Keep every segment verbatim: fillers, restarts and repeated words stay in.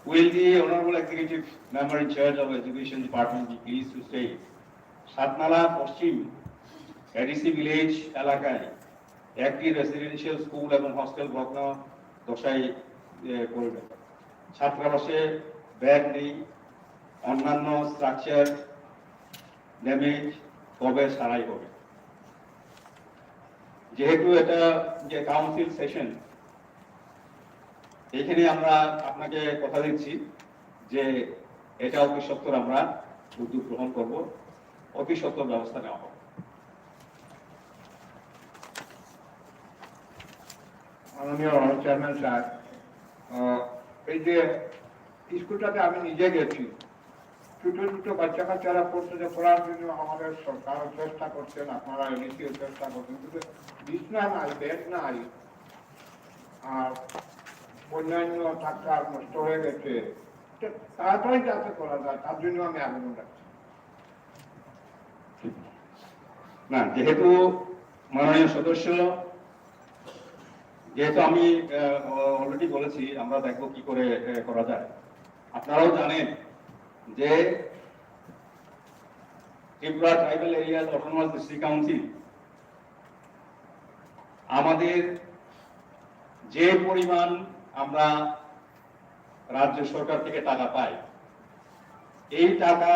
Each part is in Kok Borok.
Will the Honorable Executive Member in charge of Education Department be pleased to state, সাতনালা পশ্চিম ADC village এলাকায় একটি residential school এবং হস্টেল ভগ্ন দশায়, এ, পরিণত। ছাত্রাবাসে বেড নেই, অন্যান্য স্ট্রাকচার ড্যামেজ কবে সারাই হবে? যেহেতু এটা যে কাউন্সিল সেশন, এখানে আমরা আপনাকে কথা দিচ্ছি যে এটা অতি সত্বর আমরা উদ্যোগ গ্রহণ করব, অতি সত্বর ব্যবস্থা নেওয়া হবে। মাননীয় চেয়ারম্যান স্যার, আহ, এই যে স্কুলটাতে আমি নিজে গেছি, ছোট ছোট বাচ্চা কাচ্চারা পড়ছে, যে পড়ার জন্য আমাদের সরকার চেষ্টা করছেন, আপনারা এডিসিও চেষ্টা করছেন, কিন্তু বিছনা নাই, বেড নাই, আর অন্যান্য থাকার নষ্ট হয়ে গেছে। তো তাড়াতাড়ি যাতে করা যায়, তার জন্য আমি আবেদন রাখছি। না, যেহেতু মাননীয় সদস্য, যেহেতু আমি, আহ, already বলেছি, আমরা দেখবো কি করে, আহ, করা যায়। আপনারাও জানেন যে Tripura tribal areas autonomous district council আমাদের যে পরিমাণ আমরা রাজ্য সরকার থেকে টাকা পাই, এই টাকা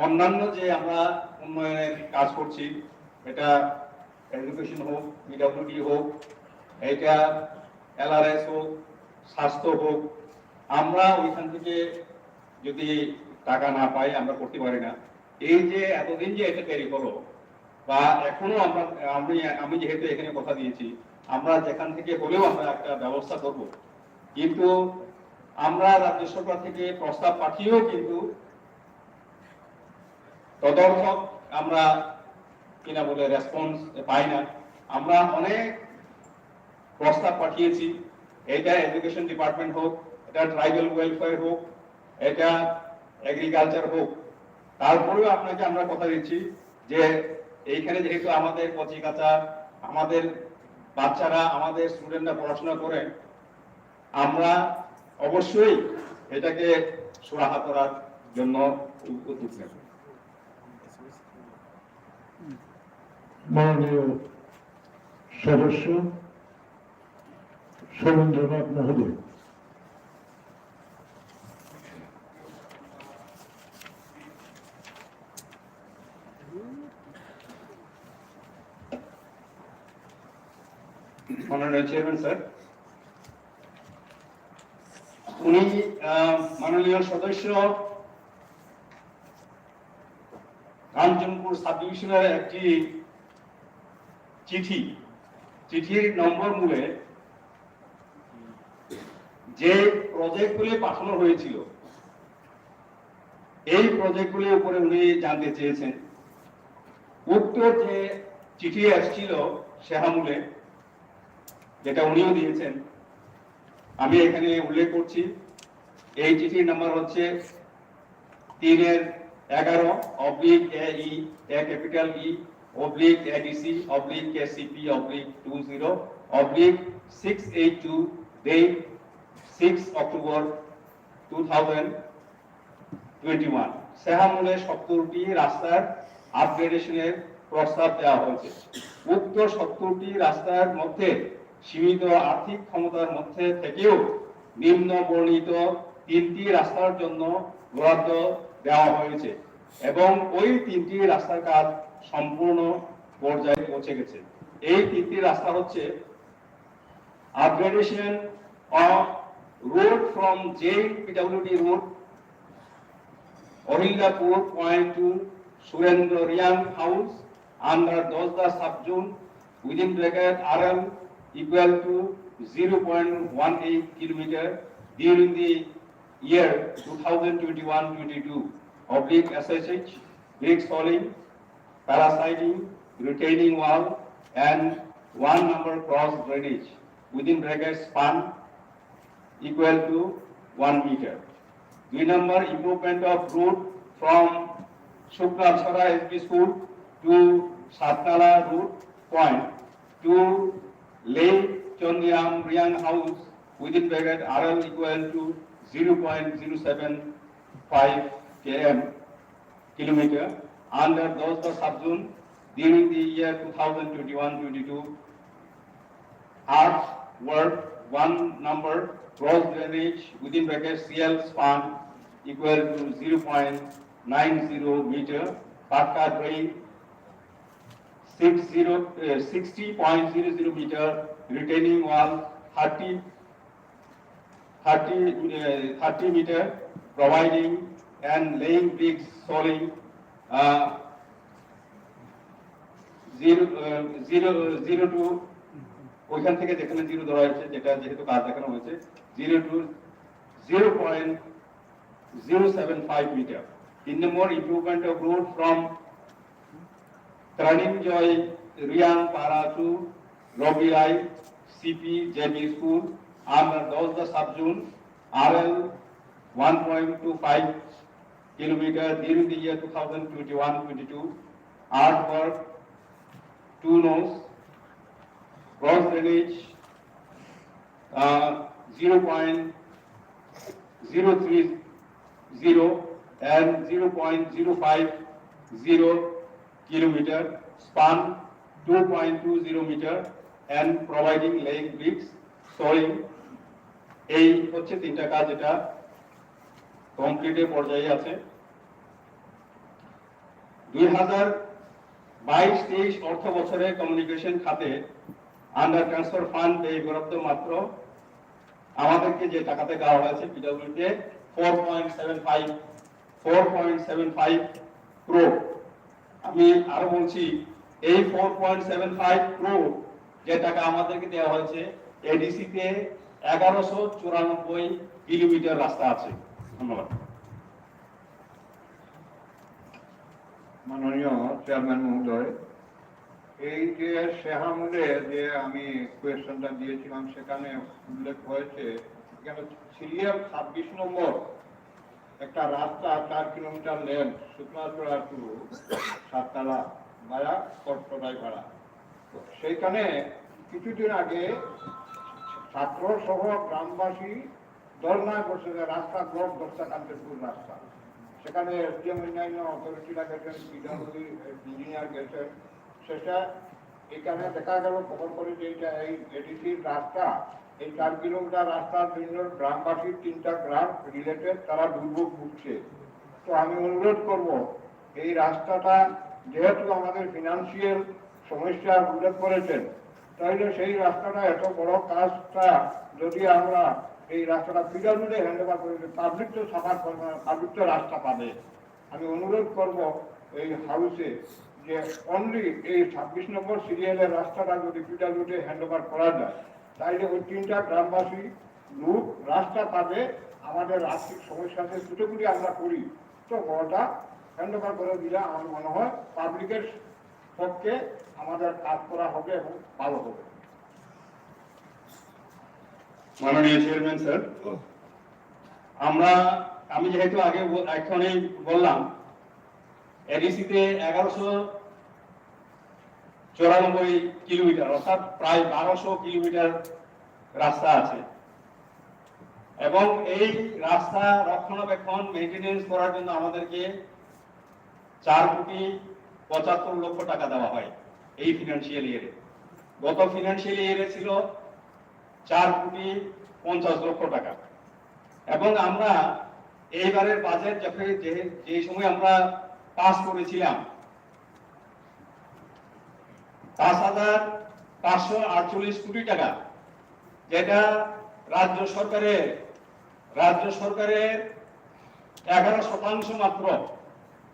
অন্যান্য যে আমরা উন্নয়নের কাজ করছি, এটা এডুকেশন হোক, পিডব্লিউডি হোক, এটা এলআরএস হোক, স্বাস্থ্য হোক, আমরা ওইখান থেকে যদি টাকা না পাই, আমরা করতে পারি না। এই যে এতদিন যে এটা দেরি হলো, বা এখনো আমরা, আমি, আমি যেহেতু এখানে কথা দিয়েছি, আমরা যেখান থেকে হলেও আমরা একটা ব্যবস্থা করব। কিন্তু আমরা রাজ্য সরকার থেকে প্রস্তাব পাঠিয়েও কিন্তু তদর্থক আমরা কিনা বলে রেসপন্স পাই না। আমরা অনেক প্রস্তাব পাঠিয়েছি, এটা এডুকেশন ডিপার্টমেন্ট হোক, এটা ট্রাইবাল ওয়েলফেয়ার হোক, এটা এগ্রিকালচার হোক, তারপরেও আপনাকে আমরা কথা দিচ্ছি যে এইখানে যেহেতু আমাদের কচি কাঁচা, আমাদের বাচ্চারা, আমাদের স্টুডেন্টরা পড়াশোনা করে, আমরা অবশ্যই এটাকে সুরাহা করার জন্য উদ্যোগ নেব। মাননীয় সদস্য সুরেন্দ্রনাথ মহোদয়। মাননীয় চেয়ারম্যান স্যার, উনি, আহ, মাননীয় সদস্য কাঞ্চনপুর সাব ডিভিশনের একটি চিঠি, চিঠির নম্বর মূলে যে প্রজেক্টগুলি পাঠানো হয়েছিল, এই প্রজেক্টগুলির উপরে উনি জানতে চেয়েছেন। উক্ত যে চিঠি এসেছিল সেহামুলে, যেটা উনিও দিয়েছেন, আমি এখানে উল্লেখ করছি। এই চিঠির নাম্বার হচ্ছে তিনের এগারো oblique A E, A capital E, oblique A D C, oblique K C P, oblique two zero, oblique six eight two, date six October two thousand twenty one. সেহামুলে সত্তরটি রাস্তার আপগ্রেডেশনের প্রস্তাব দেওয়া হয়েছে। উক্ত সত্তরটি রাস্তার মধ্যে সীমিত আর্থিক ক্ষমতার মধ্যে থেকেও নিম্ন বর্ণিত তিনটি রাস্তার জন্য বরাদ্দ দেওয়া হয়েছে এবং ওই তিনটি রাস্তার কাজ সম্পূর্ণ পর্যায়ে পৌঁছে গেছে। এই তিনটি রাস্তা হচ্ছে upgradation of road from Jain P W D road, Ahilapur point to Surendra Riang House under Dosda subzone within bracket R L equal to zero point one eight kilometer during the year two thousand twenty-one twenty-two oblique S S H, brick soiling, parasiding, retaining wall, and one number cross drainage within bracket span equal to one meter. Dui number, improvement of route from Shukla Chhara L P School to Satnala road point to Late Chondiram Riang House within bracket R L equal to zero point zero seven five K M, kilometer, under Dosda subzone during the year two thousand twenty-one twenty-two. Earth work one number cross drainage within bracket C L span equal to zero point nine zero meter, Patka drain six zero, uh, sixty point zero zero meter, retaining wall thirty, thirty, uh, thirty meter, providing and laying bricks, soiling, uh, zero, uh, zero, zero to, ওইখান থেকে যেখানে জিরো ধরা হয়েছে, যেটা যেহেতু কাজ দেখানো হয়েছে, zero two zero point zero seven five metre. তিন নম্বর, improvement of road from Traninjoy Riang Para to Robirai C P J B School under Dosda subzone R L one point two five kilometer during the year two thousand twenty-one twenty-two. Earthwork two nodes, cross drainage uh, zero point zero three zero and zero point zero five zero kilometer, span two point two zero meter, and providing laying bricks, soiling. এই হচ্ছে তিনটা কাজ, যেটা কমপ্লিটের পর্যায়ে আছে। দুই হাজার বাইশ তেইশ অর্থ বছরে কমিউনিকেশন খাতে আন্ডার ট্রান্সফার ফান্ড ব্যয় বরাদ্দ মাত্র আমাদেরকে যে টাকাতে দেওয়া হয়েছে পিডব্লিউডিতে four point seven five, four point seven five crore. আমি আরো বলছি, এই four point seven five crore যে টাকা আমাদেরকে দেওয়া হয়েছে, এডিসিতে এগারোশো চুরানব্বই কিলোমিটার রাস্তা আছে। ধন্যবাদ। মাননীয় চেয়ারম্যান মহোদয়, এই যে শেহামুলে যে আমি কোয়েশ্চেনটা দিয়েছিলাম, সেখানে উল্লেখ হয়েছে, এখানে সিরিয়াল ছাব্বিশ নম্বর একটা রাস্তা চার কিলোমিটার লেন্থ, শুকনাচড়া টু সাততলা ভায়া কটকটাইপাড়া। সেইখানে কিছুদিন আগে ছাত্র সহ গ্রামবাসী ধর্নায় বসে, যে রাস্তা ব্লক দশটা কাঞ্চনপুর রাস্তা। সেখানে এসডিএম, অন্যান্য অথরিটিরা গেছেন, পিডব্লিউডি ইঞ্জিনিয়ার গেছেন। সেটা এখানে দেখা গেল, খবর করে যে এটা এই এডিসির রাস্তা, এই চার কিলোমিটার রাস্তার জন্য গ্রামবাসীর তিনটা গ্রাম রিলেটেড, তারা দুর্ভোগ ভুগছে। তো আমি অনুরোধ করব, এই রাস্তাটা যেহেতু আমাদের ফিনান্সিয়াল সমস্যা উল্লেখ করেছেন, তাহলে সেই রাস্তাটা, এত বড় কাজটা যদি আমরা এই রাস্তাটা পিডব্লিউডি হ্যান্ড ওভার করে দিই, পাবলিক তো সাফার করবে না, পাবলিক তো রাস্তা পাবে। আমি অনুরোধ করব এই হাউসে যে অনলি এই ছাব্বিশ নম্বর সিরিয়ালের রাস্তাটা যদি পিডব্লিউডি হ্যান্ড ওভার করা যায়, তাহলে ওই তিনটা গ্রামবাসী লোক রাস্তা পাবে। আমাদের আর্থিক সমস্যা আছে, ছোটোগুলি আমরা করি, তো বড়টা হ্যান্ড ওভার করে দিলে আমার মনে হয় পাবলিকের পক্ষে আমাদের কাজ করা হবে এবং ভালো হবে। মাননীয় চেয়ারম্যান স্যার, আমরা, আমি যেহেতু আগে ব-, এখনই বললাম, এডিসিতে এগারোশো চুরানব্বই কিলোমিটার, অর্থাৎ প্রায় বারোশো কিলোমিটার রাস্তা আছে, এবং এই রাস্তা রক্ষণাবেক্ষণ, মেইনটেনেন্স করার জন্য আমাদেরকে চার কোটি পঁচাত্তর লক্ষ টাকা দেওয়া হয় এই ফিনান্সিয়াল ইয়ারে। গত ফিনান্সিয়াল ইয়ারে ছিল চার কোটি পঞ্চাশ লক্ষ টাকা। এবং আমরা এইবারের বাজেট যখন, যে, যে সময় আমরা পাস করেছিলাম, পাঁচ হাজার পাঁচশো আটচল্লিশ কোটি টাকা, যেটা রাজ্য সরকারের, রাজ্য সরকারের এগারো শতাংশ মাত্র।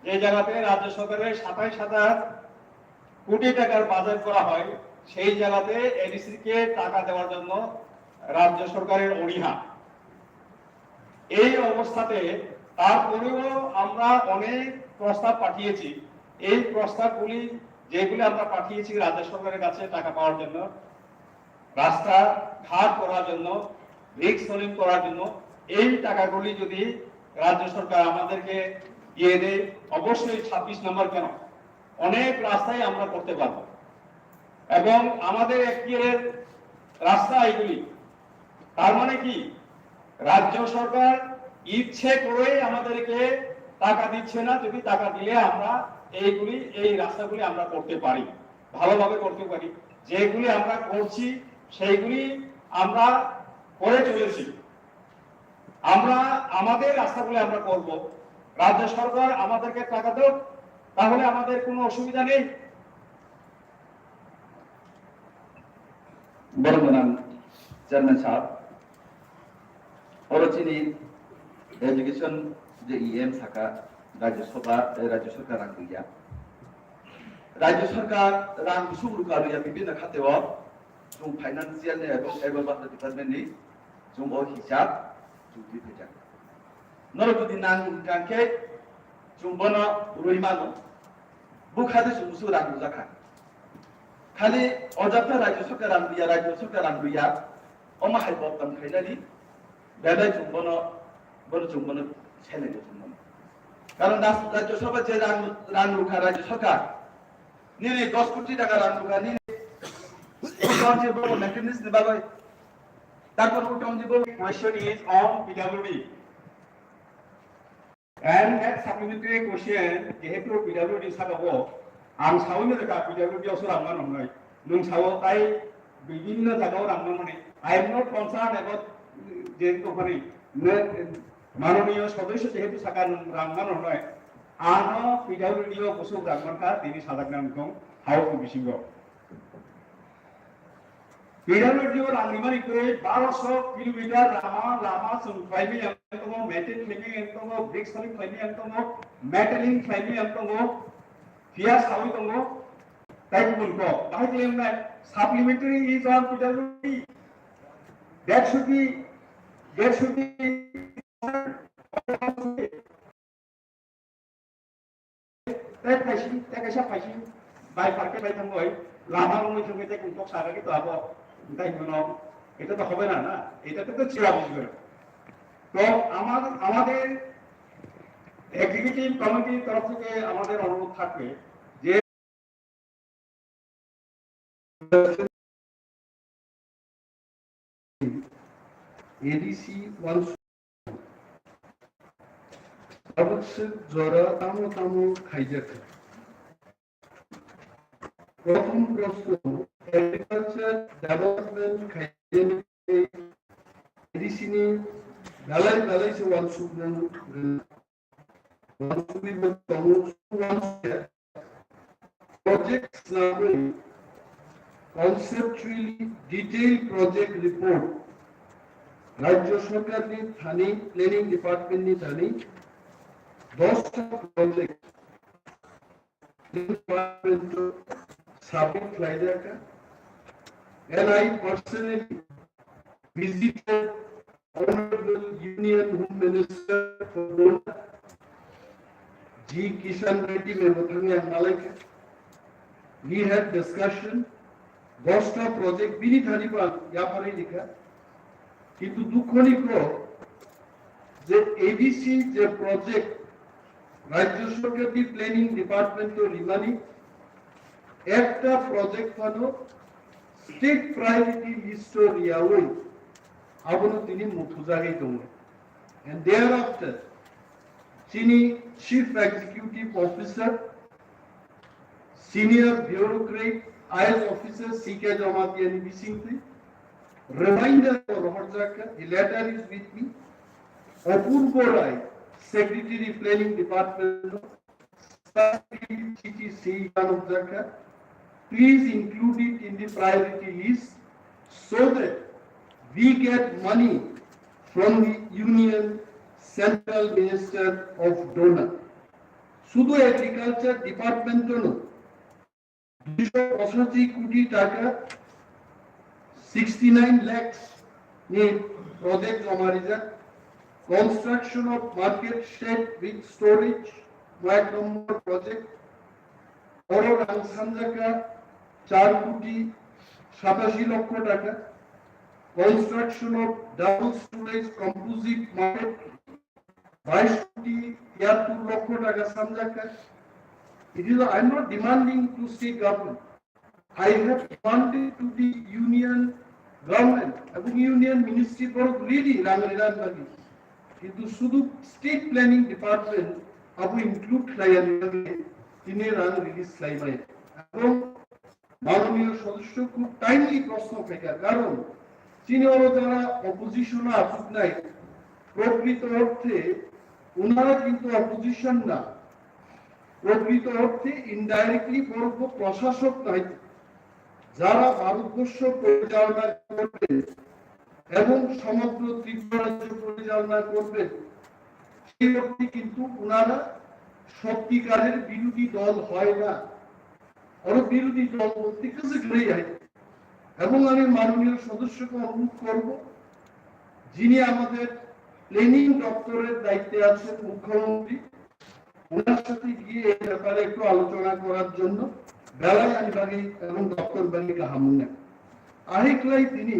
যে জায়গাতে রাজ্য সরকারের সাতাইশ হাজার কোটি টাকার বাজেট করা হয়, সেই জায়গাতে এডিসি কে টাকা দেওয়ার জন্য রাজ্য সরকারের অনীহা। এই অবস্থাতে তারপরেও আমরা অনেক প্রস্তাব পাঠিয়েছি। এই প্রস্তাবগুলি, যেগুলি আমরা পাঠিয়েছি রাজ্য সরকারের কাছে টাকা পাওয়ার জন্য, রাস্তা ঘাট করার জন্য, ব্রিক সোলিং করার জন্য, এই টাকাগুলি যদি রাজ্য সরকার আমাদেরকে দিয়ে দেয়, অবশ্যই ছাব্বিশ নম্বর কেন, অনেক রাস্তাই আমরা করতে পারবো। এবং আমাদের এখতিয়ারের রাস্তা এগুলি, তার মানে কি, রাজ্য সরকার ইচ্ছে করেই আমাদেরকে টাকা দিচ্ছে না। যদি টাকা দিলে আমরা এইগুলি, এই রাস্তাগুলি আমরা করতে পারি, ভালোভাবে করতে পারি। যেগুলি আমরা করছি, সেইগুলি আমরা করে চলেছি। আমরা আমাদের রাস্তাগুলি আমরা করব। রাজ্য সরকার আমাদেরকে টাকা দেব, তাহলে আমাদের কোনো অসুবিধা নেই। Borok gwnang chairman sir, oro chini education je E M saka, Rajya Sabha, eh, Rajya Sarkar rang rwya. Rajya Sarkar rang bwswk rwkha rwya bibhinno khate o, chwng financial ni ebong agriculture department ni chwng o hisab chwng twi phaikha. Norok jodi nang wngkha khe chwng bono rwi mano. Bwkha de chwng bwswk rang rwjakha. Khali o japta Rajya Sarkar rang rwya, Rajya Sarkar rang rwya. Omo hai bottom khainani. Belai chwng bono, bono chwng bono seleng chwng bono. Karon das Rajya Sabha je rang, rang rwkha Rajya Sarkar. Nini dos koti taka rang rwkha nini. Tongsi bono maintenance ni bagwi. Takon utong di bono. Question is on P W D. And that supplementary question, jehetu P W D saka o, ang sawi no jaka P W D o so rang mano hnoi. Nwng sao tai bibhinno jaga o rang mano hnoi. I am not concerned about je to khani. Manoniyo sodosyo jehetu saka nwng rang mano hnoi. Ano P W D o bwswk rang mankha, tini sajak nang tong, house ni bisingo. P W D o rang rimani kwrwi barosho kilometer lama, lama chwng khlaimani ang tongo, maintain khlaimani ang tongo, brick solid khlaimani ang tongo, metalling khlaimani ang tongo, phiya sawi tongo, tai kubun kok. Bahai khlai wngnai, supplementary is on P W D. That should be, that should be Tei phaisi, tei kaisa phaisi, bai parke bai thangoi, lama wngwi thangwi tei kung kok saka khe to abo, tei hino, এটা তো হবে না, না? এটা তো ছিলাম। তো আমার, আমাদের এক্সিকিউটিভ কমিটির তরফ থেকে আমাদের অনুরোধ থাকবে যে ADC one tabuk swk jora tamo tamo khaijak kha. Prothom proshno, agriculture development khaijani tei A D C ni belai belai se uansukmung rwna. Uansugwi bo tongo, uansukya. Project snamwi conceptually detailed project report Rajya Sarkar ni thani, Planning Department ni thani dosta project department o submit khlai jakha. And I personally visited Honorable Union Home Minister for Dona, G Kishan Reddy, memo thangwi ang malaikha. We had discussion, dosta project bini thani bo ang yapharwi rikha. Kintu dukhoni kok je A D C je project Rajya Sarkar ni Planning Department o rimani ekta project phano state priority list o riyawi abono tini muthujagwi tongo. And thereafter chini Chief Executive Officer, Senior Bureaucrat, I A S Officer C K Jamatia ni bisingtwi reminder rohorjak kha, the letter is with me. Apurbo Rai, Secretary Planning Department, specifically chithi swi janokjak kha, please include it in the priority list so that we get money from the Union Central Minister of Dona. Sudu Agriculture Department no duisho pochashi koti taka, sixty nine lakhs ni project joma rijak. Construction of market shed with storage, mo ek number project. Oro rang sanjak kha char koti satashi lokho taka. Construction of double storage composite market, bais koti tiyattor lokho taka sanjak kha. It is, I am not demanding to state government. I have demanded to the Union Government ebong union ministry borok ready rang rina bagwi. Kintu sudu state planning department abo include khlaiya bagwi tini rang release khlai maya. Ebong মাননীয় সদস্য খুব টাইমলি প্রশ্ন করেন, কারণ চীনে ওরা যারা অপোজিশনে আসুক নাই, প্রকৃত অর্থে ওনারা কিন্তু অপোজিশন না, প্রকৃত অর্থে ইনডাইরেক্টলি বরং প্রশাসক দায়িত্ব, যারা ভারতবর্ষ পরিচালনা করবেন এবং সমগ্র ত্রিপুরা রাজ্য পরিচালনা করবেন, সেই অর্থে কিন্তু ওনারা সত্যিকারের বিরোধী দল হয় না। ওরা বিরোধী দল বলতে কিছু নেই। এবং আমি মাননীয় সদস্যকে অনুরোধ করব, যিনি আমাদের প্ল্যানিং দপ্তরের দায়িত্বে আছেন, মুখ্যমন্ত্রী, ওনার সাথে গিয়ে এই ব্যাপারে একটু আলোচনা করার জন্য বেলায় আমি বাকি এবং দপ্তর বাকি কাহামুনে আহিকলাই তিনি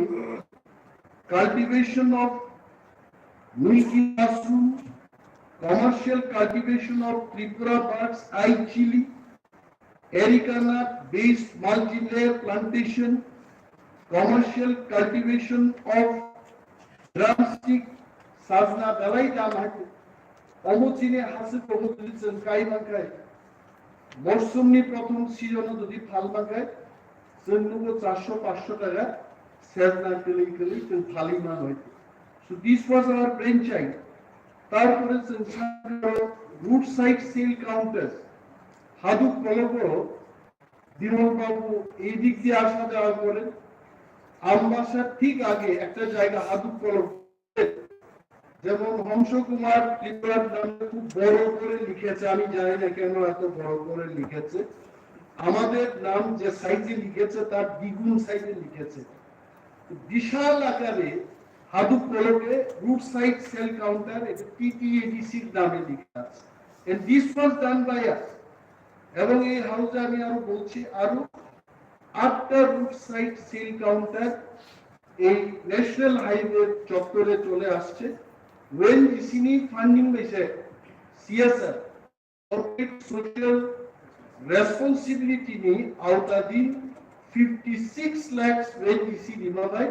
cultivation of milky mushroom, commercial cultivation of Tripura bird's eye chilli, Areca nut based multi-layer plantation, commercial cultivation of drumstick, sajna belai dam hai. Omo chini hasik omo jodi chwng kai mankhai, morsumni prothom season-o jodi phal mankhai, chwng nugo charso pansho taka sajna kwlwi kwlwi chwng phalwi mano hai. So this was our brainchild. তারপরে root side sell counter হাদুক কলকো বিমল বাবু এই দিক দিয়ে আসা যাওয়া করেন। আমবাসার ঠিক আগে একটা জায়গা হাদুক কলক, যেমন হংস কুমার ত্রিপুরার নামে খুব বড় করে লিখেছে, আমি জানি না কেন এত বড় করে লিখেছে। আমাদের নাম যে সাইজে লিখেছে তার দ্বিগুণ সাইজে লিখেছে। বিশাল আকারে হাদুক কলকে রুট সাইড সেল কাউন্টার, এটা টিটিএডিসির নামে লেখা আছে। And this was done by us. এবং এই হাউসে আমি আরো বলছি, আরো আটটা রুট সাইড সেল কাউন্টার এই ন্যাশনাল হাইওয়ে চত্বরে চলে আসছে। ওএনজিসিনি ফান্ডিং বেসে সিএসআর কর্পোরেট সোশ্যাল রেসপন্সিবিলিটিনি আওতাধীন fifty six lakhs ওএনজিসি রিমাবাই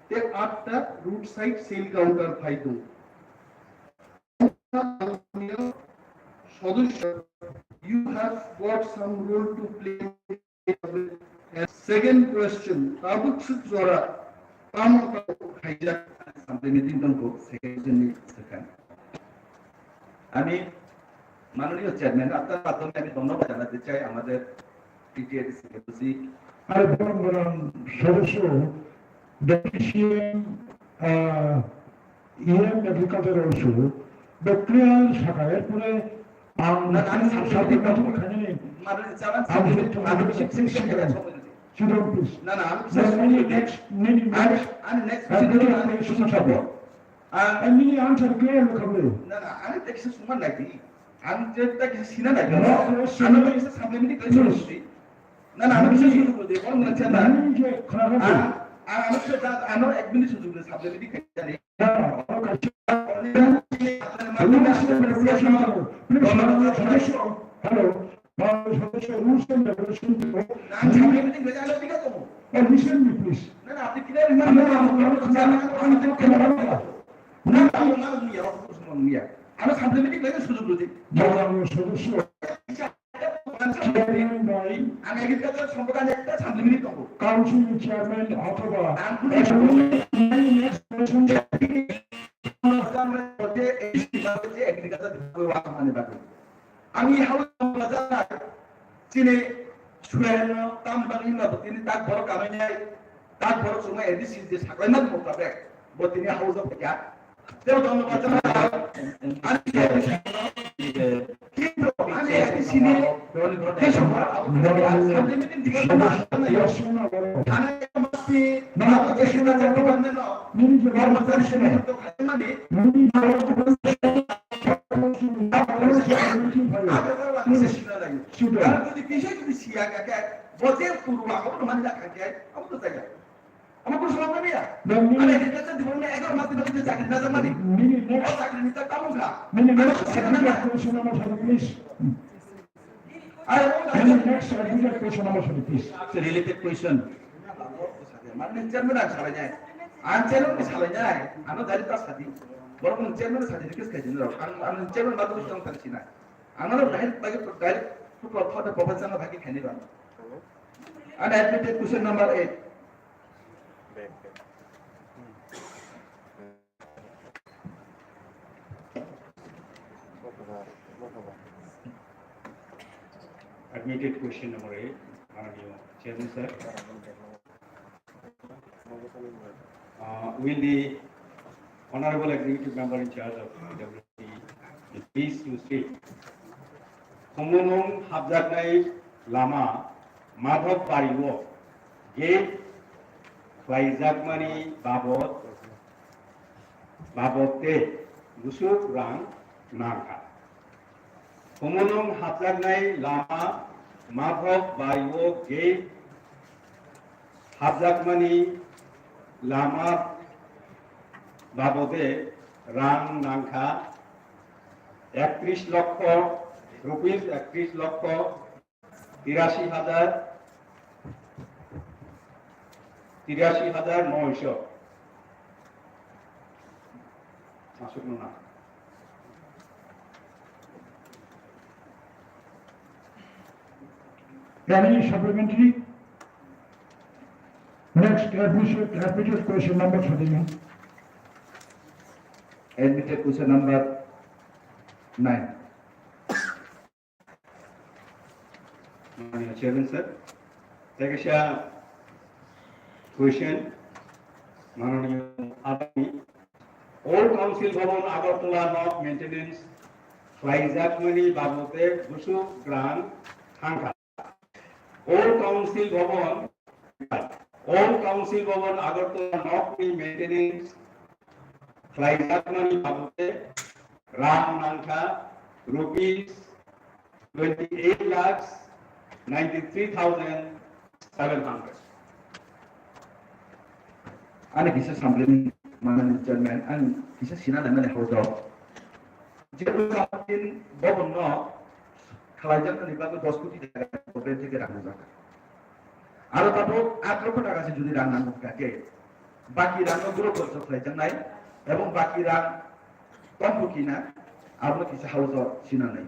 তে আটটা রুট সাইড সেল কাউন্টার ফাইদো। সদস্য, you have got some role to play. Second question, tabuk suk jora tamo tamo khaijak. Sampai meeting tongko, second question ni sekan. আমি মাননীয় চেয়ারম্যান, আপনার মাধ্যমে আমি ধন্যবাদ জানাতে চাই আমাদের টিটিএডি সেক্রেটারি। আরে বরং বরং সদস্য, ডেপুটি সিএম, আহ, ইএম এগ্রিকালচার অলসো, ডক্টরিয়াল শাখা, এরপরে আম-, না, না, আমি সাবজেক্ট সাবজেক্ট না, মাধ্যমে খাইনি। মাননীয় চেয়ারম্যান, আমি সাবজেক্ট, সাবজেক্ট, আমি subject, subject, subject, subject. Sit down, please. না, না, আমি না, না, আমি next, আমি next আমি, question আমি আমি শুনতে চাবো। শুনতে চাবো। আ, আমি answer clear করবো। না, না, আমি তো কিছু সময় লাগবে। আমি যে একটা কিছু সিনা লাগবে। No, no, আমি তো কিছু supplementary question please। করছি। না, না, আমি কিছু শুরু করে দিই। বড় মনে হচ্ছে না। আমি যে খারাপ আ-, আ-, আমি তো যা-, আমার এক মিনিট সুযোগ দিন, supplementary question। না, আমার কাছে আপনার মাধ্যমে আমি আপনার কাছে আমার ধন্যবাদ জানাই। হ্যালো। না, আমি সামনে বলে শুনতে হবে। না, আমি সামনে meeting হয়ে যাবে, ঠিক আছে তো? Oh, listen me, please. না, না, আপনি clear হন। আমি, আমি, আমি, আমি, আমি, আমি, না, না, না, না, মিয়া, অত কিছু না, মিয়া। আমি সামনে meeting হয়ে সুযোগ দিই। মাননীয় সদস্য, চেয়ারম্যান ভাই, আমি agriculture সম্পর্কে আমি একটা সামনে meeting করবো। কাউন্সিল চেয়ারম্যান অথবা আমি বলি, next question। যে এই যে agriculture বিভাগ মানে বাকি। আমি হাউস বাজার চিনি সুরেন তাম বাকি না তিনি তাক বড় কামাই নাই, তাক বড় সময় এডিসি যে সাকলাই না মোতাবেক বতিনি হাউস অফ ইয়া। তেও ধন্যবাদ জানাই। আমি কিন্তু আমি এডিসি নিয়ে কি সময় আমি এডিসি না জানি পারলে না। কর্মচারী সময় তো খালি মানে Related question. Ani chairman ang salai nai. Ang chairman ni salai nai. Ano dari ta sadi. Borok ni chairman sadi request khai dini rok. Ang, ang chairman babu tong tang sinai. Ang ano direct, direct, direct to pro-, to the professor na bhagi khai ni ba. An admitted question number eight. Admitted question number eight, Honorable Chairman sir. Uh, will the Honorable Executive Member in charge of P W D please to state, Khumulwng hapjaknai lama Madhok Bari o gate khlaijakmani babot, babot tei busuk rang nangkha. Khumulwng hapjaknai lama Madhok Bari o gate hapjakmani lama babote rang nangkha ektrish lokho, rupees ektrish lokho tirashi hajar, tirashi hajar noisho. Masuk nuna. Any supplementary? Next, admission, admitted question number thirty-nine. Admitted question number nine. Mananiya Chairman sir, tei kaisa question, Mananiya Adani, Old Council Bhawan Agartala nok maintenance khlaijakmani babote busuk grant thangkha. Old Council Bhawan, Old Council Bhawan Agartala nokni maintenance khlaijakmani babote rang nangkha rupees twenty-eight lakhs ninety-three thousand seven hundred. Ani kisa sampling manani chairman, ang kisa sina nangani hauto. Jerusalem bhawan no khlaijakmani bagwi dos koti taka government theke rang rijak. Aro tabuk aat lokho taka se jodi rang nangkha khe, baki rang no group group khlaijaknai, ebong baki rang tongkho kina, abo kisa hauto sina nai.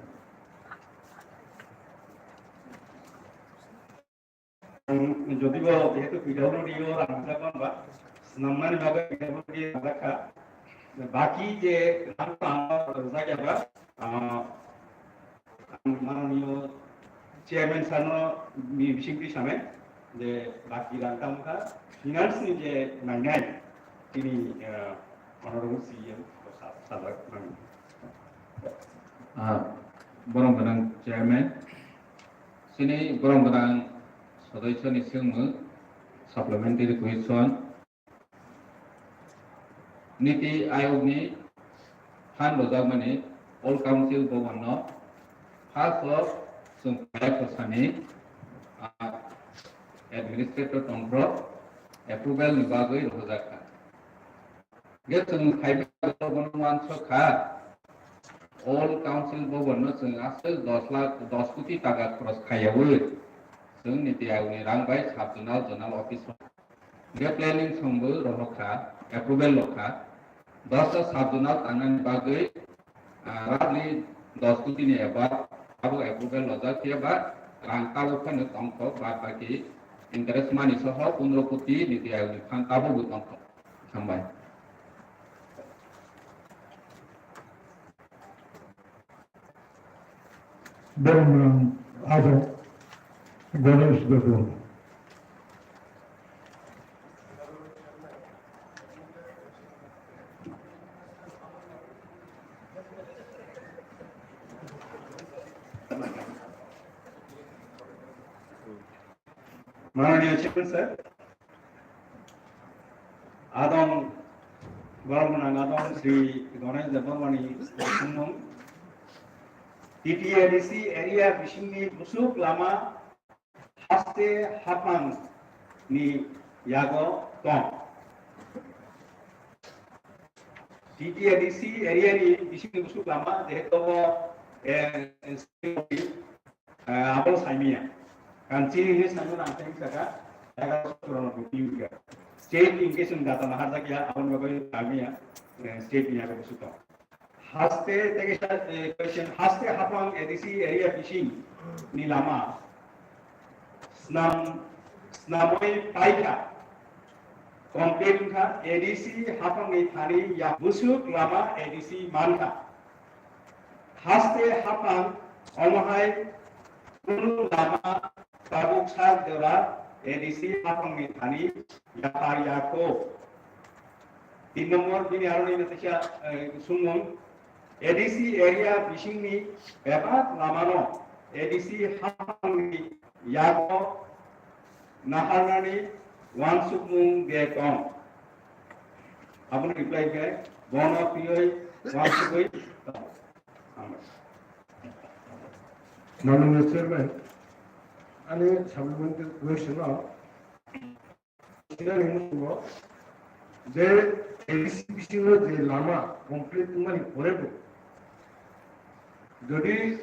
Ang jodi bo jehetu P W D o rang rijak ba, swnamnani bagwi P W D rang rijak kha. Baki je rang rang rijak ya ba, ah, ang mananiyo chairman sir no ni bising twi sanai je baki rang tamo kha finance ni je nainai tini, ah, honorable C E M ko sa-, sajak nang. Ah, borok gwnang chairman. Chini borok gwnang sodoisoni swngmung supplementary question. Niti Ayog ni phan rojakmani Old Council Bhawan no first o chwng kaya khosani, ah, administrator tongphro approval ni bagwi rohorjak kha. Ge chwng khaima bono uansuk kha, Old Council Bhawan no chwng aswk dos lakh, dos koti taka khoros khaiyaui chwng Niti Ayog ni rang bai sub zonal, zonal office o ge planning songbo rohor kha, approval rw kha. Dos ta sub zonal tangnani bagwi, ah, roughly dos koti ni above abo approval rwjak phiya ba rang tabuk phano tongthok, bad baki interest money soho pondro koti Niti Ayog ni phan tabukbo tongthok. Hambai. Boromrang Ajo Ganesh Debbarma. Mananiya Chairman sir, adong, borok gwnang adong Sri Ganesh Debbarmani songmung, T T A D C area bisingni busuk lama haste haphang ni yago tong. T T A D C area ni bisingni busuk lama jehetu bo, eh, eh, abo saimiya. Kan chini hini saimano ang thank saka, egaroso churano bwtwi wngkha. state in case data naharjakya, aboni bagwi kamiya, eh, state ni yago busu tong. Haste tege sa, eh, question, haste hapang A D C area bising ni lama snam, snamoi paikha, complete wngkha, A D C hapang ni thani ya busuk lama A D C mankha. Haste hapang omohai kunu lama tabuk sak jora A D C hapang ni thani yapar yakho. Tin number bini aroni na teisa, eh, sumung A D C area bisingni bebak lamano A D C hapangni yago naharnani wansukmung de tong. Aboni reply khe bono twiwi wansugwi tong. Hambai. Mananiya Chairman, ani supplementary question no sinani muchungo je A D C bisingo je lama complete wngmani pore bo, jodi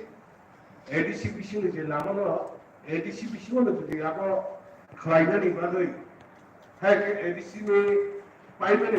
A D C bisingo je lama no A D C bisingo no jodi abo khlainani bagwi, hai khe A D C ni paimani